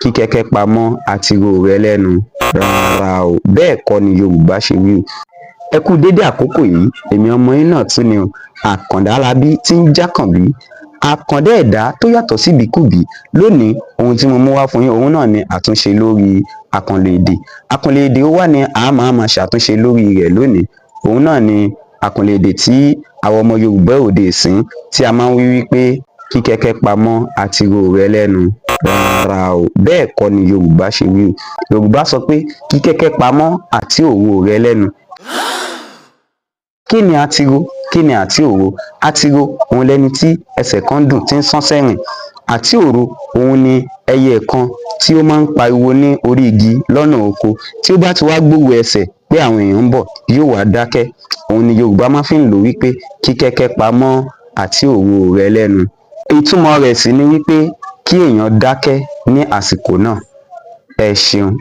Kí kẹ́kẹ́ pamọ́ àtiró rẹ lẹ́nu. Rárá o, bẹ́ẹ̀ kọ́ ni Yorùbá ṣe wí o. Ẹ kú dédé àkókò yìí. Èmi ọmọ yín náà tún ni o, Àkàndá Alábí tí ń jákànbí, àkàndá ẹ̀dá tó yàtọ̀ sí ìbíkúbí. Lónìí, ohun tí mo mú wá fún yín, òun náà ni àtúnṣe lórí àkànlò èdè. Àkànlò èdè ó wà ní a máa máa ṣàtúnṣe lórí rẹ̀ lónìí. Òun náà ni àkànlò èdè tí àwọn ọmọ Yorùbá òde ìsín tí a máa ń wí wípé kí kẹ́kẹ́ pamọ́ àtiró rẹ lẹ́nu. Rárá o, bẹ́ẹ̀ kọ́ ni Yorùbá ṣe wí o. Yorùbá sọ pé kí kẹ́kẹ́ pamọ́ àti òro rẹ lẹ́nu. Kí ni àtiró? Kí ni àti òro? Àtiró òun lẹni tí ẹsẹ̀ kan dùn tí ń sán sẹ́rìn. Àti òro òun ni ẹyẹ kan tí ó máa ń pariwo ní orí igi lọ́nà oko. Tí ó bá ti wá gbúròó ẹsẹ̀ pé àwọn èèyàn ń bọ̀, yóò wá dákẹ́. Òun ni Yorùbá máa fi ń lò wípé kí kẹ́kẹ́ pamọ́ àti òro rẹ lẹ́nu. Ìtumọ̀ rẹ̀ sì ni wípé kí èèyàn dákẹ́ ní àsìkò náà. Ẹ ṣeun.